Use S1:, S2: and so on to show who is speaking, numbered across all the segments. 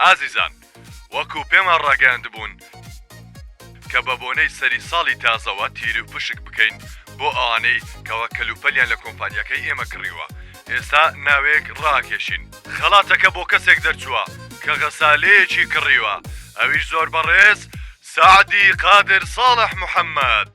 S1: ئازیزان وەکو پێمان ڕاگەیاندبوون کە بە بۆنەی سەری ساڵی تازەوە تیروپشک بکەین بۆ ئەوانەی کەوا کەلوپەلیان لە کۆمپانیاکەی ئێمە کڕیوە ئێستا ناوێک ڕاکێشین خەڵاتەکە بۆ کەسێک دەرچووە کە غەسالەیەکی کڕیوە ئەویش زۆر بەڕێز سەعدی قادر ساڵح محەمەد.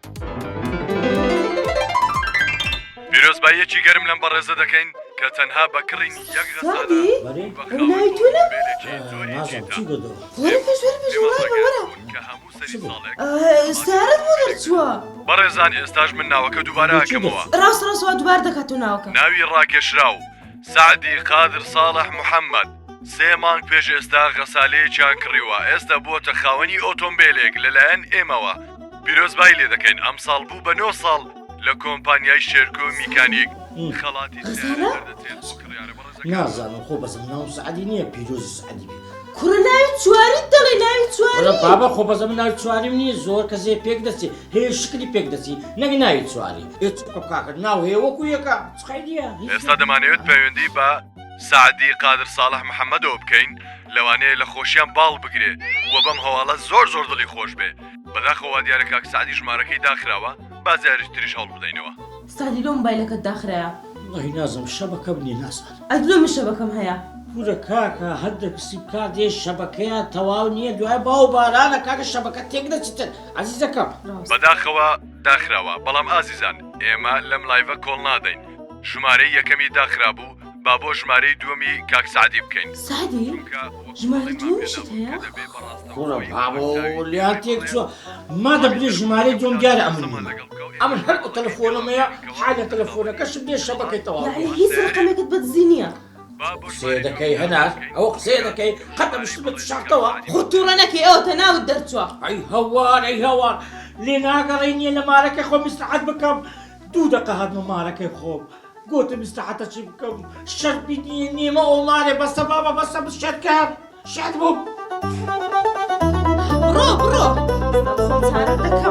S1: پیرۆزباییەکی گەرم لەم بەڕێزە دەکەین کە تەنها بە کڕینی یەک غەسالە
S2: سەعدی؟
S1: بوو بە
S2: ئەو
S1: خاوەن
S2: ناوی تۆ نەبوو؟
S1: ئۆتۆمبێلێکی جۆری
S3: نازانم
S1: جیتا.
S3: چی گۆتەوە.
S2: وەرە پێش وەرە پێش
S1: پێمان
S2: وەڵای بە وەرە.
S1: ڕاگەیاندبوون کە هەموو سەری
S3: چ بوو؟
S1: ساڵێک
S2: ئە،
S1: خەڵاتی
S2: سەیارەت بۆ
S1: ئۆتۆمبێلێک
S2: دەرچووە.
S1: دەرچوو. بەڕێزان ئێستاش من ناوەکە دووبارە
S3: بۆ چی
S1: ئەکەمەوە.
S3: دەرچوو؟
S2: ڕاست ڕاست وا دووبارە دەکاتەوە ناوەکە.
S1: ناوی ڕاکێشراو، سەعدی قادر ساڵح محەمەد، سێ مانگ پێش ئێستا غەسالەیەکیان کڕیوە ئێستا بووەتە خاوەنی ئۆتۆمبێلێک لەلایەن ئێمەوە پیرۆزبای لێ دەکەین ئەمساڵ بوو بە نۆ ساڵ لە کۆمپانیای شێرکۆ میکانیک خەڵاتی سەیارە
S2: غەزالە؟
S1: دەردەچێت بۆ کڕیارە بەڕێزەکان.
S3: نازانم خۆ بەس من ناوم سەعدی نییە پیرۆزی سەعدی بێ.
S2: کوڕە ناوی چواریت دەڵێ ناوی
S3: وەرە
S2: چواری.
S3: بابە خۆ بەس ئەمن ناوی چواریم نییە زۆر کەسێ پێک دەچێ هەیە شکلی پێک دەچی نەک ناوی چواری ئێ چ بکەم کاکە ناو هەیە وەکو یەکە چ قەیدیە هیچ
S1: ئێستا دەمانەوێت پەیوەندی بە سەعدی قادر ساڵح محەمەدەوە بکەین لەوانەیە لە خۆشیان باڵ بگرێ و بەم هەواڵە زۆر زۆر دڵی خۆش بێ بەداخەوە وادیارە کاک سەعدی ژمارەکەی داخراوە با جارێکی تریش هەوڵ بدەینەوە.
S2: سەعدی لۆ مۆبایلەکەت داخرایە؟
S3: وەڵاهی نازم شەبەکەم نیە نازانم.
S2: ئەدی لۆ من شەبەکەم هەیە؟
S3: کورە کاکە هەندەک سیمکارت هەیە شەبەکەیان تەواو نیە دوای باو بارانە کاکە شەبەکە تێک دەچیتن عەزیزەکەم.
S2: ڕاستە.
S1: بەداخەوە داخراوە بەڵام ئازیزان ئێمە لەم live ە کۆڵ نادەین ژمارەی یەکەمی داخرابوو با بۆ ژمارەی دووەمی کاک سەعدی بکەین.
S2: سەعدی؟
S1: چونکە وەکو
S2: ژمارەی
S1: بەڵێنمان
S2: دووەمیشت
S1: پێدابوو
S2: هەیە؟
S1: کە دەبێ بە
S3: کوڕە
S1: ڕاستەوخۆی
S3: بابۆ
S1: بەرچاوی
S3: لێیان
S1: خۆی
S3: تێک
S1: بڵێن
S3: چووە مادە
S1: وەڵامی
S3: بلێ ژمارەی
S1: تەلەفۆنەکە
S3: دووەم
S1: بدات
S3: دیارە ئەمن
S1: قسەمان
S3: نیمە
S1: لەگەڵ بکە و
S3: ئەمن
S1: ئێمەش
S3: هەر ئەو
S1: بەڵێنی
S3: تەلەفۆنەمەیە
S1: پێمان کەوا
S3: حالە
S1: بوویتە خاوەنی
S3: تەلەفۆنەکەشم دێ
S1: خەڵاتی
S3: شەبەکەی تەواو
S2: یەعنی
S3: بووە
S2: هیچ
S1: سەیارەیەک
S2: ڕەقەمێکت بە دزی نییە؟
S1: با بۆ
S3: قسەیە
S1: ژمارەی
S3: دەکەی
S1: دووەمی
S3: هەنار
S1: بکەین
S3: ئەوە قسەیە
S1: کە
S3: دەکەی قەت ئەم
S1: ژمارەی
S3: شتە
S1: بەڵێنی کاک
S3: شاردەوە
S1: سەعدی
S2: خۆ تووڕە نەکەی ئەوەتە ناوت دەرچووە.
S3: ئەی هەوار ئەی هەوار لێ ناگەڕێی نییە لە مارەکەی خۆم ئیسراحەت بکەم دوو دەقە هاتمە مارەکەی خۆم گۆتم ئیسراحەتە چی بکەم شەربی نییە نیمە ئۆمارێ بەسە بابە بەسە شەرکەم شەر بووم.
S2: بڕۆ بڕۆ ئێستا خۆم چارە دەکەم.